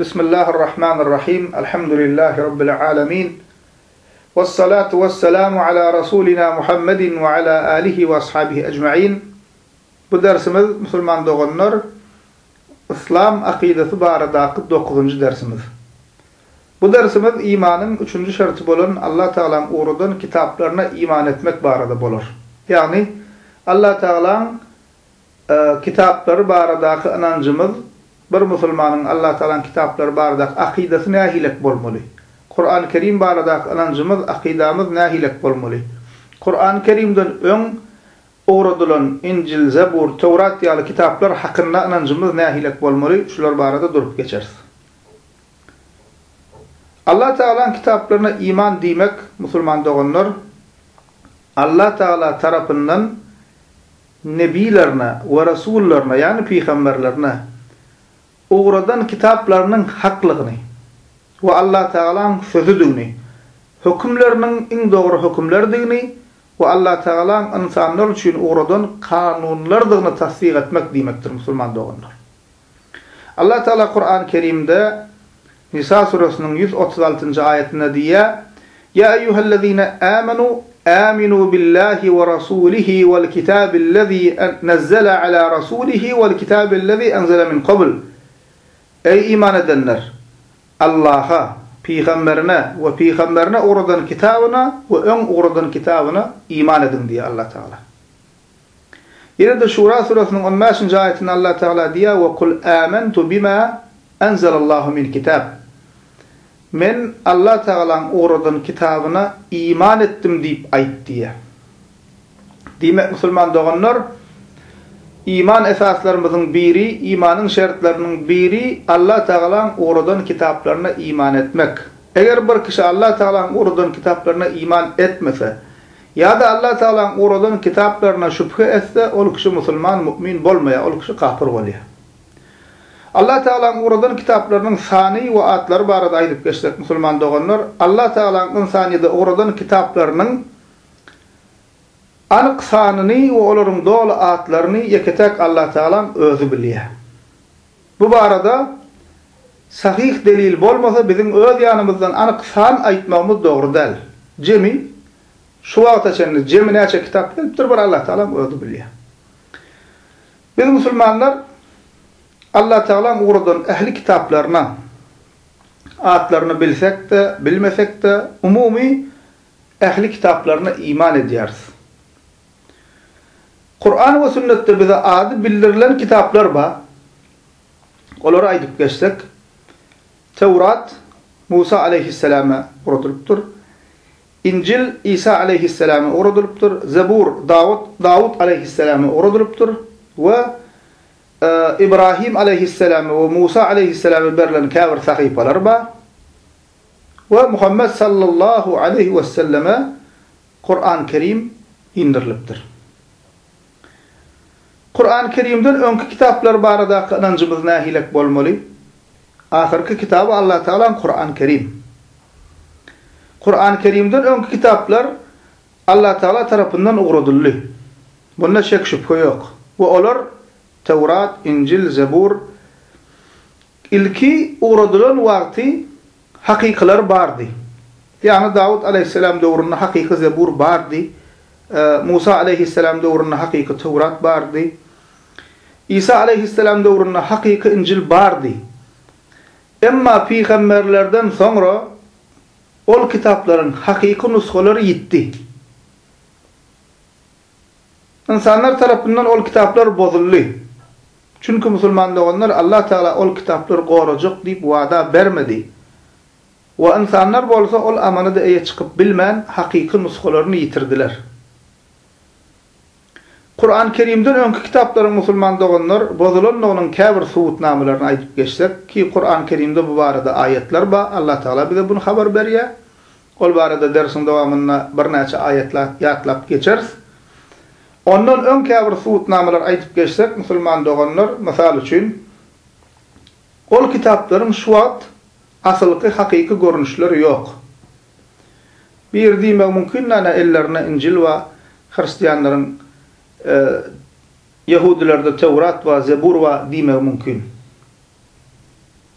Bismillahir-Rahmanir-Rahim. Elhamdülillahi Rabbil alemin. Vessalatu vesselamu ala Rasulina Muhammedin ve ala alihi ve ashabihi ecmain. Bu dersimiz musulman doganlar Yslam akydasy baradaky dokuzynjy dersimiz. Bu dersimiz imanyň üçünji şerti bolan Allah Tagalaň ugradan kitaplaryna iman etmek barada bolar. Ýagny Allah Tagalaň Kitaplary baradaky ynanjymyz, bir musulmanyň Allah Tagalaň kitaplary baradaky akydasy nähilek bolmaly? Kurany Kerim baradaky ynanjymyz, akydamyz nähilek bolmaly? Kurany Kerimden öň ugradylan Injil, Zebur, Töwrat ýaly kitaplar hakynda ynanjymyz nähilek bolmaly? Şular barada durup geçeris. Allah Tagalaň kitaplaryna iman diýmek, musulman doganlar, Allah Tagala tarapyndan nebilerine we resullaryna, ýagny pygamberlerine, ugradan kitaplarynyň haklygyny we Allatagalaň sözüdigini, hökümleriniň iň dogry hökümlerdigini we Allatagalaň ynsanlar üçin ugradan kanunlardygyny tassyk etmek diýmekdir, musulman doganlar. Allah Tagala Kurany Kerimde Nisa süresiniň 136-njy aýatynda diýýär, Ýa eýýuhellezine amenu, aminu billahi we rasulihi wel kitabillezî nezzele ala rasulihi wel kitabillezî enzele min kabl. Eý iman edenler! Allaha, pygamberine we pygamberine ugradan kitabyna we öň ugradan kitabyna iman ediň diýýär Allah Tagala. Ýene-de Şura süresiniň on bäşinji aýatynda Allah Tagala diýýär, We kul âmentu bimâ enzelallahu min kitab. Men Allah Tagalaň ugradan kitabyna iman etdim diýip aýt diýýär. Diýmek musulman doganlar, iman esaslarymyzyň biri, imanyň şertleriniň biri Allah Tagalaň ugradan kitaplaryna iman etmek. Eger bir kişi Allah Tagalaň ugradan kitaplaryna iman etmese, Ýa-da Allah Tagalaň ugradan kitaplaryna şübhe etse, ol kişi musulman, mu'min bolmaýar, ol kişi kapyr bolýar. Allah Tagalaň ugradan kitaplarynyň sany we atlary barada aýdyp geçsek, musulman doganlar, Allah Tagalaň ynsanyýede ugradan kitaplarynyň anyk sanyny we olaryň doly atlaryny ýeke-täk Allah Tagalaň Özi bilýär. Bu barada sahyh delil bolmasa biziň öz ýanymyzdan anyk san aýtmagymyz dogry däl. Jemi şu wagta çenli jemi näçe kitap gelipdir bir Allah Tagalaň özi bilýär. Biz musulmanlar Allah Tagalaň ugradan ähli kitaplaryna atlaryny bilsek-de, bilmesek-de umumy ähli kitaplaryna iman edýäris. Kuran we sünnetde bize ady bildirilen kitaplar bar. Olary aýdyp geçsek, Töwrat Musa aleýhissalama ugradylypdyr. Injil Isa aleýhissalama ugradylypdyr. Zebur Dawut Dawut aleýhissalama ugradylypdyr we Ibrahim aleýhissalama we Musa aleýhissalama berlen käbir sahypalar bar. We Muhammet sallallahu aleýhi wesselleme Kuran Kerim indirilipdir. Kuran Kerimden öňki kitaplar baradaky ynanjymyz nähilek bolmaly? Ahyrky kitaby Allah Tagalaň Kuran Kerim. Kuran Kerimden öňki kitaplar Allah Tagala tarapyndan ugradyldy. Bunda şek-şübhe ýok. We olar Töwrat, Injil, Zebur ilki ugradylan wagty Hakykylar bardy. Ýagny Dawut aleýhissalam döwründe hakyky Zebur bardy. Musa aleýhissalam döwründe hakyky Töwrat bardy. Isa aleýhissalam döwründe hakyky Injil bardy. Emma pygamberlerden soňra ol kitaplaryň hakyky nusgalary ýitdi. Ynsanlar tarapyndan ol kitaplar bozuldy. Çünki musulman doganlar Allah Tagala ol kitaplary gorajak diýip wada bermedi. We ynsanlar bolsa ol amanada eýe çykyp bilmän hakyky nusgalaryny ýitirdiler. Kuran Kerimden öňki kitaplaryň musulman doganlar bozulandygynyň käbir subutnamalaryny aýdyp geçsek ki Kuran Kerimde bu barada aýatlar bar Allah Tagala bize buny habar berýär. Ol barada dersiň dowamynda birnäçe aýatlar ýatlap geçeris. Ondan öň käbir subutnamalar aýdyp geçsek, musulman doganlar, mysal üçin, ol kitaplaryň şu wagt asylky hakyky görnüşleri ýok. Biri diýmegi mümkin, ana ellerinde Injil bar, hristianlaryň, ýehudilerde Töwrat bar, Zebur bar diýmegi mümkin.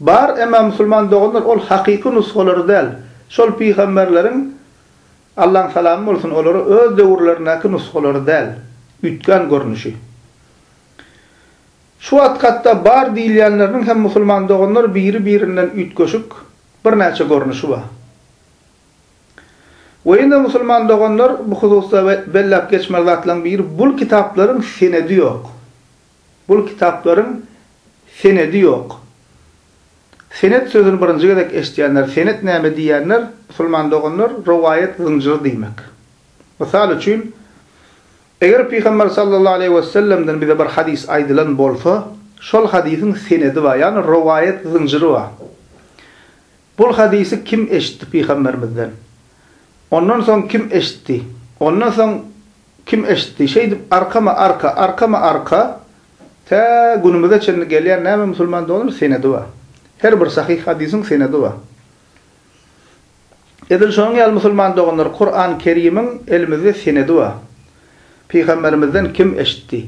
Bar, emma musulman doganlar ol hakyky nusgalary däl. Şol pygamberleriň, Allaň salamy bolsun olara, öz döwürlerindäki nusgalary däl. Üýtgän görnüşi. Şu wagt hatda bar diýilýänleriniň hem musulman doganlar biri-birinden üýtgeşik birnäçe görnüşi bar. We ýene musulman doganlar bu hususda belläp geçmeli zatlaryň biri bul kitaplaryň senedi ýok. Bul kitaplaryň senedi ýok. Senet sözüni birinji gezek eşidýänler, senet näme diýýänler, musulman doganlar, rowaýat zynjyry diýmek. Mysal üçin, eger Pygamber sallallahu aleýhi wesellemden bize bir hadys aýdylan bolsa, şol hadysyň senedi bar, ýagny rowaýat zynjyry bar. Bul hadysy kim eşitdi Pygamberimizden? Ondan soň kim eşitdi? Ondan soň kim eşitdi? Şeýdip arkama-arka, arkama-arka tä günümize çenli gelýän näme musulman doganlar senedi bar. Her bir sahyh hadysyň senedi bar. Edil şonuň ýaly musulman doganlar Kuran Kerimiň elimizde senedi bar. Pygamberimizden kim eşitdi?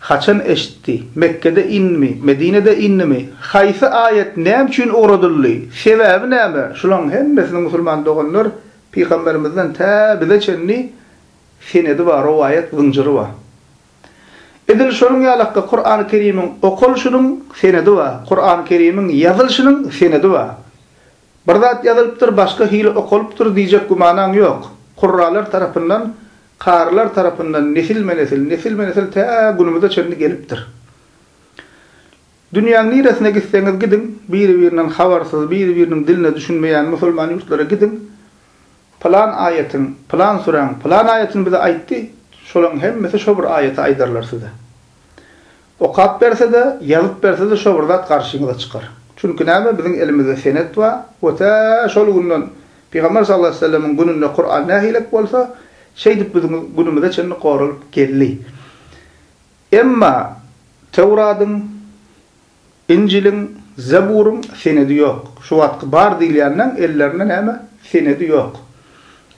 Haçan eşitdi? Mekgede indimi? Medinede indimi? Haýsy aýat näme üçin ugradyldy? Sebäbi näme? Şulaň hemmesiniň musulman doganlar Pygamberimizden tä bize çenli senedi bar, rowaýat zynjyry bar. Edil şonuň ýalakka Kurany Kerimiň okalyşynyň senedi bar, Kurany Kerimiň ýazylyşynyň senedi bar. Bir zat ýazylypdyr, başga hili okalypdyr diýjek gümanaň ýok. Kurralar tarapyndan, karylar tarapyndan nesilme-nesil, nesilme-nesil tä günümize çenli gelipdir. Dünýäň niresine gitseňiz gidiň, biri-birinden habarsyz, biri-biriniň diline düşünmeýän musulman ýurtlara gidiň, pylan aýatyň, pylan süräň, pylan aýatyny bize aýtdy, şolaň hemmesi şo bir aýaty aýdarlar size. Okap berse-de, ýazyp berse-de şo bir zat garşyňyza çykar. Çünki näme, biziň elimizde senet bar we tä şol günden, Pygamber sallallahu aleýhi we sellemiň gününde Kuran nähilek bolsa, şeýdip biziň günümize çenli goralyp geldi. Emma Töwradyň, Injiliň, Zeburyň senedi ýok. Şu wagtky bar diýilýänleň ellerinde näme, senedi ýok.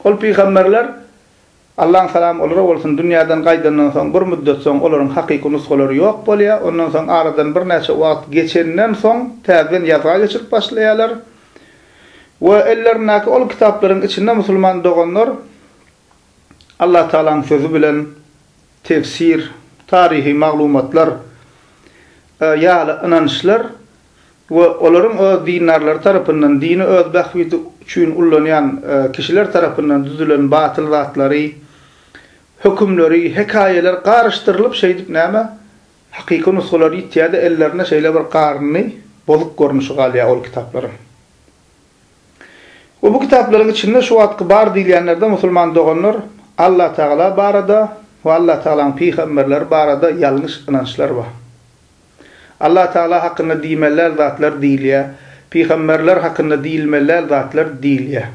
Ol pygamberler Allaň salamy olara bolsun, dünýäden gaýdandan soň bir müddet soň olaryň hakyky nusgalary ýok bolýar, ondan soň aradan birnäçe wagt geçenden soň täzeden ýazga geçirip başlaýarlar we ellerindäki ol kitaplaryň içinde musulman doganlar Allah Tagalaň sözi bilen tefsir, taryhy maglumatlar ýaly ynançlar we olaryň öz dindarlary tarapyndan, dini öz bähbidi üçin ullanýan kişiler tarapyndan düzülen batyl zatlary, hökümleri, hekaýalar garyşdyrylyp şeýdip näme, hakyky nusgalar ýitýär-de ellerinde şeýle bir garyndy, bozuk görnüşi galýar ol kitaplaryň. We bu kitaplaryň içinde şu wagtky bar diýilýänlerde musulman doganlar Allatagala barada we Allatagalaň pygamberleri barada ýalňyş ynançlar bar. Allah Tagala hakynda diýmeli däl zatlar diýilýär, pygamberler hakynda diýilmeli däl zatlar diýilýär.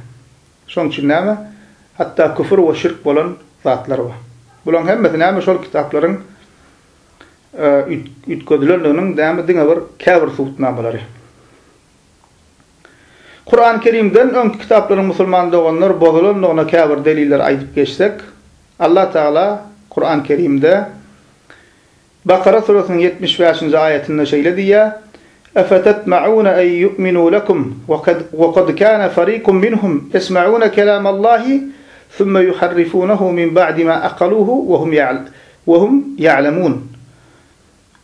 Şoň üçin näme? Hatda küfür we şirk bolan zatlar bar. Bularyň hemmesi näme şol kitaplaryň üýtgedilendiginiň näme diňe bir käbir subutnamalary. Kurany Kerimden öňki kitaplaryň musulman doganlar bozulandygyna käbir delilleri aýdyp geçsek, Allah Tagala Kurany Kerimde Bakara süresiniň 75-nji aýatynda şeýle diýýär, Efetetma'une en yu'minu lekum we kad kana farikum minhum yesma'une kelamallahi thumma yuharrifunehu min ba'di ma aqaluhu we hum ya'lemun.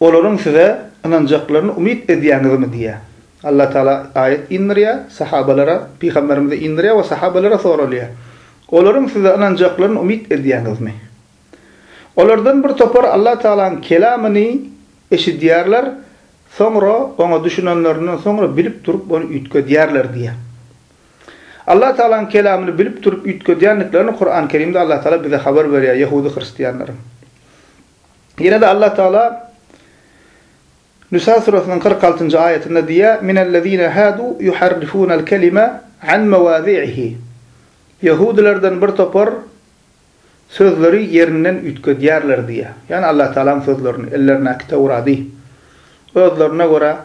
Olaryň size ynanjaklaryny umyt edýäňizmi diýýär. Allah Tagala aýat indirýär, sahabalara, pygamberimize indirýär we sahabalara soralýar. Olaryň size ynanjaklaryny umyt edýäňizmi? Olardan bir topar Allah Tagalaň kelamyny eşidýärler, soňra oňa düşünenlerinden soňra bilip durup ony üýtgedýärler diýýär. Allah Tagalaň kelamyny bilip durup üýtgedýändiklerini Kuran Kerimde Allah Tagala bize habar berýär ýehudy hristianlaryň. Ýene-de Allah Tagala Nisa surasynyň 46-njy aýatynda diýýär, Minellezine hadu yuharrifunel kelime an mewazi'ihi. Ýehudylardan bir topar Sözleri ýerinden üýtgedýärler diýýär. Ýagny Allatagalaň sözlerini, ellerindäki Töwrady özlerine görä,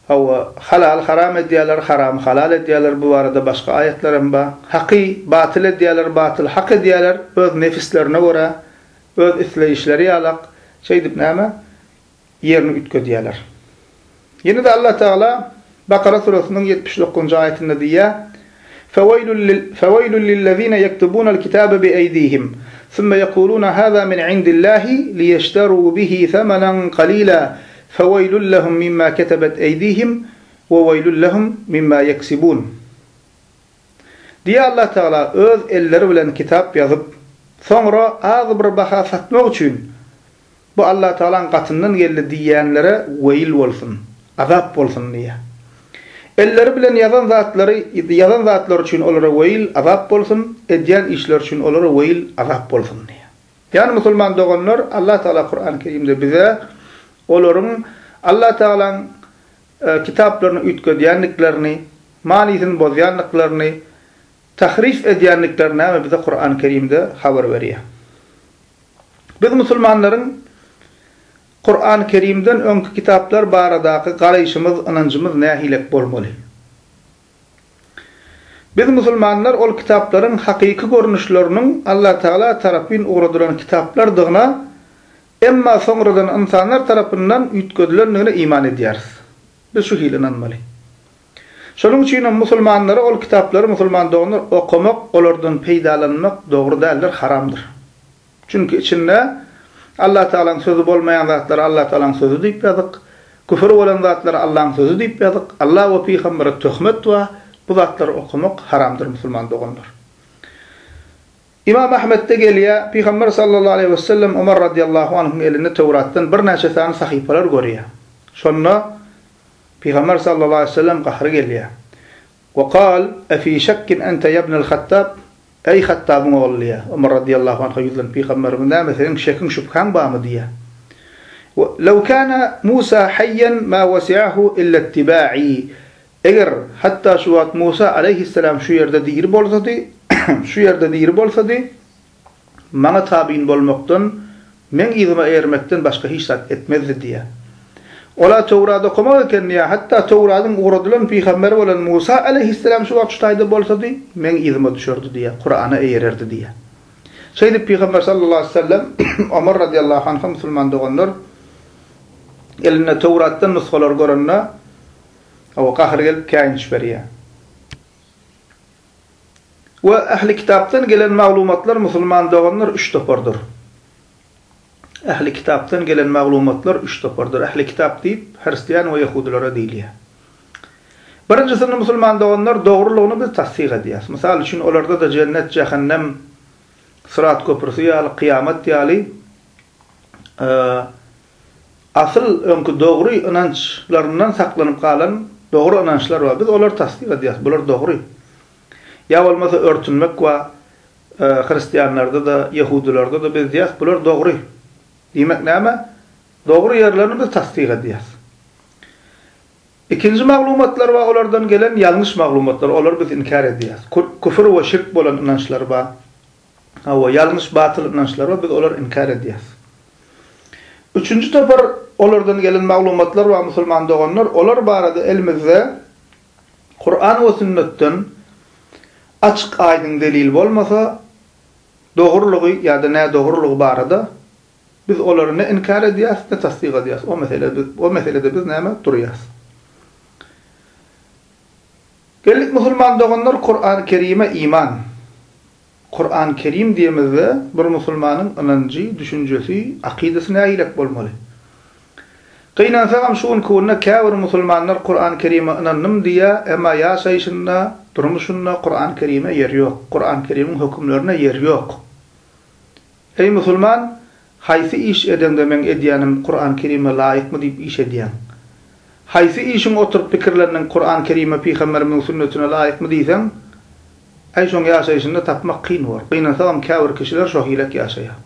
hawa, halaly haram edýärler, haramy halal edýärler, bu barada başga aýatlar hem bar. Haky batyl edýärler, batyly hak edýärler, öz nefislerine görä, öz isleýişleri ýalak, şeýdip näme, ýerini üýtgedýärler. Ýene-de Allatagala. Bakara süresiniň 79-njy aýatynda diýýär, Feweýlül lillezine ýektubunal kitabe bi'eýdihim, sümme ýekuluna haza min indillahi liýeşteru bihi semanen kalila, feweýlül lehum mimma ketebet eýdihim, we weýlül lehum mimma ýeksibun. Diýýär Allah Tagala öz elleri bilen kitap ýazyp, soňra az bir baha satmak üçin, Bu Allatagalaň gatyndan geldi diýýänlere weýil bolsun, azap bolsun diýýär. Elleri bilen ýazan zatlary, ýazan zatlary üçin olara weýil, azap bolsun, edýän işleri üçin olara weýil, azap bolsun diýýär. Ýagny musulman doganlar, Allatagala Kurany Kerimde bize olaryň Allatagalaň kitaplaryny üýtgedýändiklerini, manysyny bozýandyklaryny, tahrif edýändiklerini näme bize Kurany Kerimde habar berýär. Biz musulmanlaryň Kurany Kerimden öňki kitaplar baradaky garaýşymyz, ynanjymyz nähilek bolmaly? Biz musulmanlar ol kitaplaryň hakyky görnüşleriniň Allatagala tarapyn ugradylan kitaplardygyna, emma soňradan ynsanlar tarapyndan üýtgedilendigine iman edýäris. Biz şu hili ynanmaly. Şonuň üçinem musulmanlara ol kitaplary musulman doganlar okamak, olardan peýdalanmak dogry däldir, haramdyr. Çünki içinde Allatagalaň sözi bolmaýan zatlary Allatagalaň sözi diýip ýazyk, küfür bolan zatlary Allaň sözi diýip ýazyk, Alla we pygambere töhmet bar, bu zatlary okamak haramdyr musulman doganlar. Ymam Ahmetde gelýär, Pygamber sallallahu aleýhi wesellem Omar radiýallahu anhuň elinde Töwratdan birnäçe sany sahypalar görýär. Şonda Pygamber sallallahu aleýhi wesellem gahary gelýär. We kal, Efi şekkin ente ýebnel Hattab? Eý, Hattabyň ogly diýýär. Omar radiýallahu anha ýüzlenip Pygamberimiz näme seniň şekiň şübhäň barmy diýýär. We lew kana Musa haýýan ma wesi'ahu illa ittiba'i. Eger, hatda şu wagt Musa aleýhissalam şu ýerde diri bolsady, şu ýerde diri bolsady, maňa tabyn bolmakdan, meň yzyma eýermekden başga hiç zat etmezdi diýýär. Ol-a Töwrat okamak eken diýýär, hatda Töwradyň ugradylan pygamberi bolan Musa aleýhissalam şu wagt şu taýda bolsady, meň yzyma düşerdi diýýär, Kurana eýererdi diýýär. Şeýdip Pygamber sallallahu aleýhi we sellem Omar radiýallahu anha musulman doganlar elinde Töwratdan nusgalar görende, Hawa, gahary gelip käýinç berýär. We ähli kitapdan gelen maglumatlar musulman doganlar üç topardyr. Ähli kitapdan gelen maglumatlar üç topardyr. Ähli kitap diýip, hristian we ýehudylara diýilýär. Birinjisini musulman doganlar dogrulygyny biz tassyk edýäris. Mysal üçin, olarda-da jennet, jähennem, syrat köprüsi ýaly, kyýamat ýaly Asyl öňki dogry ynançlaryndan saklanyp galan dogry ynançlar bar. Biz olary tassyk edýäris. Bular dogry. Ýa bolmasa örtünmek bar. Hristianlarda-da, ýehudylarda-da biz diýýäris, bular dogry. Diýmek näme? Dogry ýerlerini biz tassyk edýäris. Ikinji maglumatlar bar, olardan gelen ýalňyş maglumatlar, olary biz inkär edýäris. Küfür we şirk bolan ynançlar bar. Hawa, ýalňyş batyl ynançlar bar, biz olary inkär edýäris. Üçünji topar olardan gelen maglumatlar bar musulman doganlar, olar barada elimizde Kuran we sünnetden açyk aýdyň delil bolmasa, dogrulygy ýa-da nädogrulygy barada biz olary ne inkär edýäris, ne tassyk edýäris. O mesele biz o meselede biz näme durýas. Geldik musulman doganlar Kurany Kerime iman. Kurany Kerim diýemizde bir musulmanyň ynanjy, düşünjesi, akydasy nägilek bolmaly? Gynansagam şu günki günde käbir musulmanlar Kurany Kerime ynandym diýýär, emma ýaşaýşynda, durmuşynda Kurany Kerime ýer ýok, Kurany Kerimiň hökümlerine ýer ýok. Eý musulman, haýsy iş edeňde meň edýänim Kuran Kerime laýykmy diýip iş edýäň? Haýsy işiň oturyp pikirlendiň Kuran Kerime Pygamberimiziň sünnetine laýykmy diýseň, äý şoň ýaşaýşynda tapmak kyn bor. Gynansagam käbir kişiler şo hilek ýaşaýar.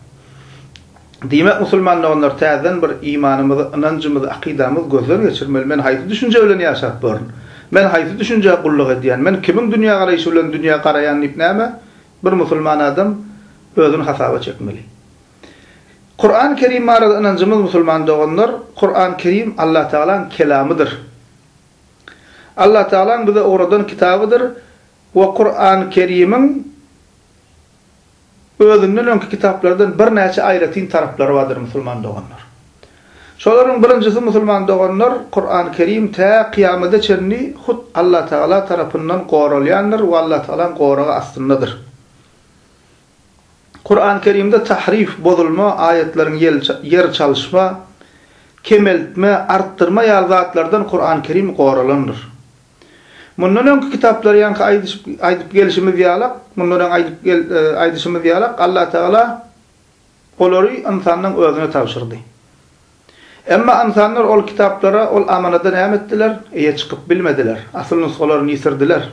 Diýmek musulman doganlar täzeden bir imanymyzy, ynanjymyzy, akydamyzy gözden geçirmeli. Men haýsy düşünje bilen ýaşap borun? Men haýsy düşünjä gulluk edýän? Men kimiň dünýägaraýşy bilen dünýä garaýan diýip näme? Bir musulman adam özüni hasaba çekmeli. Kuran Kerim barada ynanjymyz musulman doganlar, Kuran Kerim Allah Tagalaň kelamydyr. Allah Tagalaň bize ugradan kitabydyr we Kuran Kerimiň özünden öňki kitaplardan birnäçe aýratyn taraplary bardyr musulman doganlar. Şolaryň birinjisi musulman doganlar Kurany Kerim tä kyýamada çenli hut Allatagala tarapyndan goralýandyr we Allatagalaň goragy astyndadyr. Kurany Kerimde tahrif, bozulma, aýatlaryň ýer çalyşma, kemeltme, artdyrma ýaly zatlardan Kurany Kerim goralandyr. Mundan öňki kitaplar ýaňky aýdyşyp aýdyp gelşimiz ýalak, mundan öň aýdyp gel aýdyşymyz ýalak Allatagala olary ynsanlaň özüne tabşyrdy. Emma ynsanlar ol kitaplara, ol amanada näme etdiler? Eýe çykyp bilmediler. Asyl nusgalaryny ýitirdiler.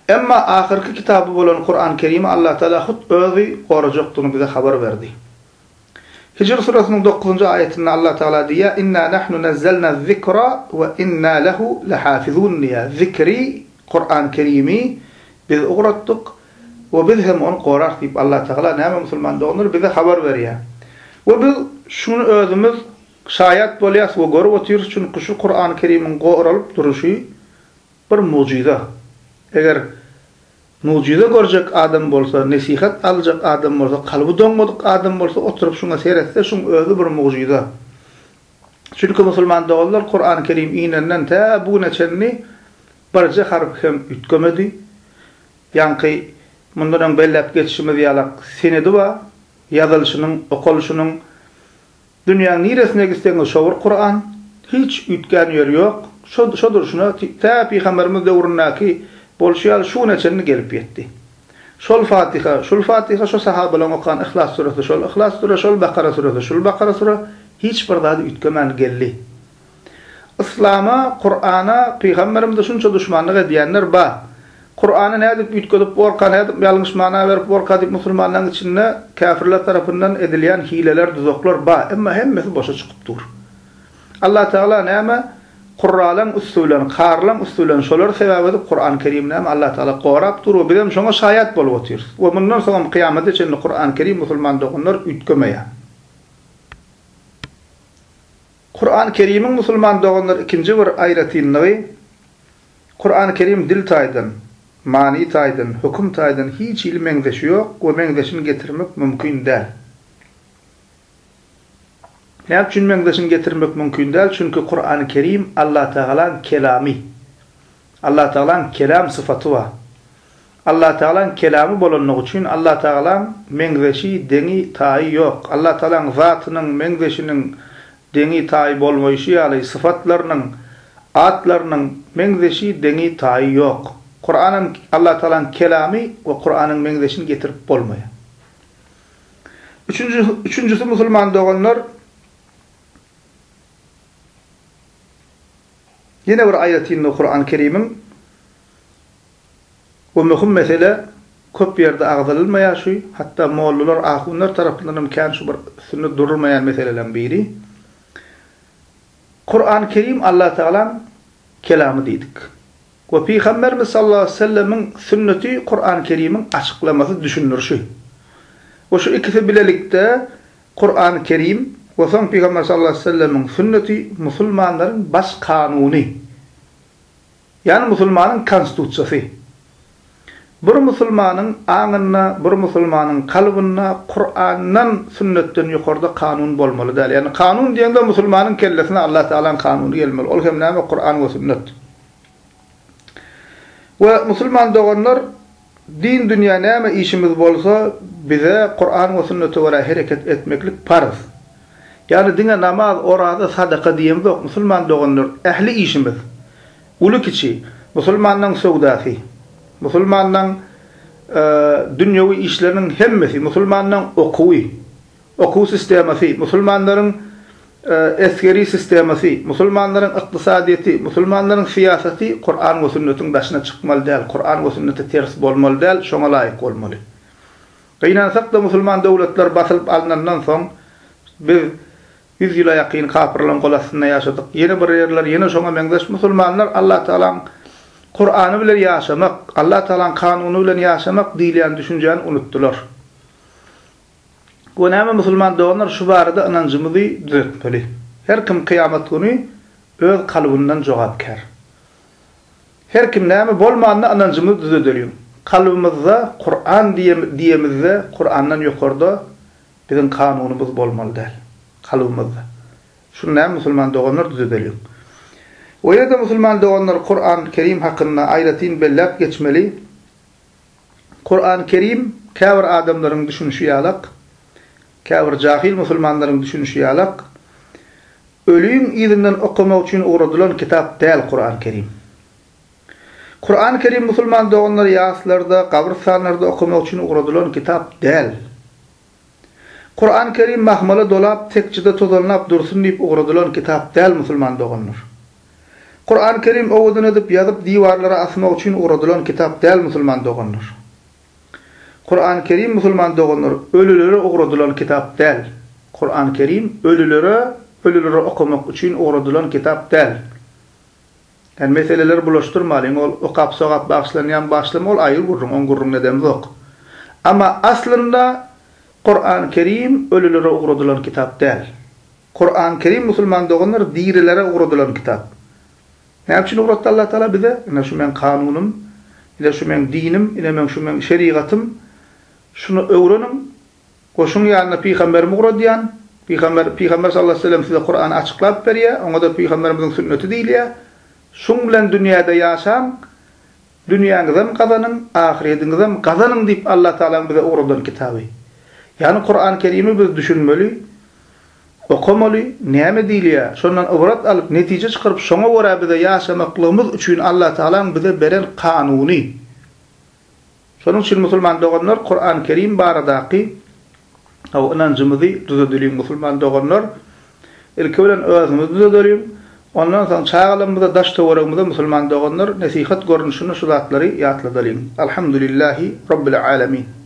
Emma ahyrky kitaby bolan Kuran Kerimi Allatagala hut özi gorajakdygyny bize habar berdi. Hijr surasynyň dokuzynjy aýatynda Allah Tagala diýýär, Inna nahnu nazzalna zikra we inna lehu lehafizun diýýär. Zikri, Kuran Kerimi biz ugratdyk we biz hem ony gorarys diýip Allah Tagala näme musulman doganlar bize habar berýär. We biz şuny özümiz şaýat bolýas we görüp otyrys çünki şu Kuran Kerimiň goralyp duruşy bir mugjyza. Eger Mugjyza görjek adam bolsa, nesihat aljak adam bolsa, kalby doňmadyk adam bolsa oturyp şuňa seretse şuň özi bir mugjyza. Çünki musulman doganlar Kurany Kerim inenden tä bu güne çenli birje harpy hem üýtgemedi. Ýaňky mundan öň belläp geçişimiz ýalak senedi bar, ýazylyşynyň, okalyşynyň. Dünýäň niresine gitseňiz şo bir Kuran, hiç üýtgän ýeri ýok, şo şo durşuna tä Pygamberimiz döwründäki bolşy ýaly şu güne çenli gelip ýetdi. Şol Fatiha, şul Fatiha, şo sahabalaň okan Yhlas süresi şol Yhlas süre, şol Bakara süresi şul Bakara süre, hiç bir zady üýtgemän geldi. Yslama, Kurana, Pygamberimize şunça duşmanlyk edýänler bar. Kurany nädip üýtgedip borka, nädip ýalňyş mana berip borka diýip musulmanlaryň içinde käfirler tarapyndan edilýän hileler, duzaklar bar. Emma hemmesi boşa çykyp dur. Allatagala näme Kurralaň üsti bilen, karylaň üsti bilen şolary sebäp edip Kurany Kerimi näme Allatagala gorap dur we bizem şoňa şaýat bolup otyrys. We mundan soňam kyýamata çenli Kurany Kerim musulman doganlar üýtgemeýär. Kurany Kerimiň musulman doganlar ikinji bir aýratynlygy, Kurany Kerim dil taýdan, many taýdan, höküm taýdan hiç hili meňzeşi ýok we meňzeşini getirmek mümkin däl. Näme üçin meňzeşini getirmek mümkin däl? Çünki Kurany Kerim Allatagalaň kelamy. Allatagalaň kelam syfaty bar. Allatagalaň kelamy bolanlygy üçin Allatagalaň meňzeşi, deňi, taýy ýok. Allatagalaň zatynyň, meňzeşiniň deňi, taýy bolmaýşy ýaly, syfatlarynyň, atlarynyň meňzeşi, deňi, taýy ýok. Kuranam Allatagalaň kelamy we Kuranyň meňzeşini getirip bolmaýar. Üçünji, üçünjisi musulman doganlar, ýene bir aýratynlygy Kurany Kerimiň, Bu möhüm mesele köp ýerde agzalylmaýar şu, hatda mollalar, ahunlar tarapyndan hem kän şu bir üstünde durulmaýan meseleleriň biri. Kurany Kerim Allatagalaň kelamy diýdik. We Pygamberimiz sallallahu aleýhi we sellemiň sünneti Kurany Kerimiň açyklamasy, düşündirişi. We şu ikisi bilelikde Kurany Kerim we soň Pygamber sallallahu aleýhi we sellemiň sünneti musulmanlaryň baş kanuny. Ýagny musulmanyň konstitusiýasy. Bir musulmanyň aňynda, bir musulmanyň kalbynda Kurandan, sünnetden ýokarda kanun bolmaly däl. Ýagny kanun diýende musulmanyň kellesine Allah Tagalaň kanuny gelmeli. Ol hem näme? Kuran we sünnet. We musulman doganlar din dünýä näme işimiz bolsa bize Kuran we sünnete görä hereket etmeklik parz. Ýagny diňe namaz, oraza, sadaka diýemzok, musulman doganlar, ähli işimiz, uly-kiçi, musulmanlaň söwdasy, musulmanlaň dünýewi işleriniň hemmesi, musulmanlaň okuwy, okuw sistemasy, musulmanlaryň esgeri sistemasy, musulmanlaryň ykdysadyýeti, musulmanlaryň syýasaty Kuran we sünnetiň daşyna çykmaly däl, Kuran we sünnete ters bolmaly däl, şoňa laýyk bolmaly. Gynansak-da musulman döwletler basylyp alnandan soň biz ýüz ýyla ýakyn kapyrlaryň gol astynda ýaşadyk. Ýene bir ýerler ýene şoňa meňzeş musulmanlar Allatagalaň Kurany bilen ýaşamak, Allatagalaň kanuny bilen ýaşamak diýilýän düşünjäni unutdylar. We näme musulman doganlar şu barada ynanjymyzy düzetmeli. Her kim kyýamat güni öz kalbyndan jogapkär. Her kim näme bolmanda ynanjymyzy düzedeliň. Kalbymyzda Kuran diýemizde Kurandan ýokarda biziň kanunymyz bolmaly däl. Kalbymyzda. Şuny näme musulman doganlar düzedeliň. We ýene-de musulman doganlar Kuran Kerim hakynda aýratyn belläp geçmeli. Kuran Kerim käbir adamlaryň düşünişi ýalak, käbir jahil musulmanlaryň düşünişi ýalak, ölüň yzyndan okamak üçin ugradylan kitap däl Kuran Kerim. Kuran Kerim musulman doganlar ýaslarda, gabrystanlarda okamak üçin ugradylan kitap däl. Kuran Kerim mahmala dolap tekjede tozanlap dursun diýip ugradylan kitap däl musulman doganlar. Kuran Kerim owadan edip ýazyp diwarlara asmak üçin ugradylan kitap däl musulman doganlar. Kuran Kerim musulman doganlar ölülere ugradylan kitap däl. Kuran Kerim ölülere ölülere okamak üçin ugradylan kitap däl. Ýani meseleleri bulaşdyrmalyň ol okap sogap bagyşlanýan bagyşlama ol aýry gürrüň oň gürrüňini edemzok. Amma aslynda Kuran Kerim ölülere ugradylan kitap däl. Kuran Kerim musulman doganlar dirilere ugradylan kitap. Näme üçin ugratdy Allah Taala bize? Ine şu meň kanunym, ine şu meň dinim, ine meň şu meň şerigatym. Şuny öwreniň, Goşuň ýanyna pygamberimi ugradýan. Pygamber, Pygamber sallallahu aleýhi we sellem size Kurany açyklap berýär, oňa-da pygamberimiziň sünneti diýilýär. Şuň bilen dünýäde ýaşaň, dünýäňizem gazanyň, ahyrediňizem gazanyň diýip Allah Tagalaň bize ugradan kitaby. Ýagny Kurany Kerimi biz düşünmeli, okamaly, näme diýilýär, şondan ybrat alyp, netije çykaryp şoňa görä bize ýaşamaklygymyz üçin Allah Tagalaň bize beren kanuny. Şonuň üçin musulman doganlar Kuran Kerim baradaky hawa ynanjymyzy düzedeliň musulman doganlar. Ilki bilen özümizi düzedeliň. Ondan soň çagalarymyza daş töweregimize musulman doganlar nesihat görnüşinde şu zatlary ýatladalyň. Alhamdulillahi Rabbil Alemin.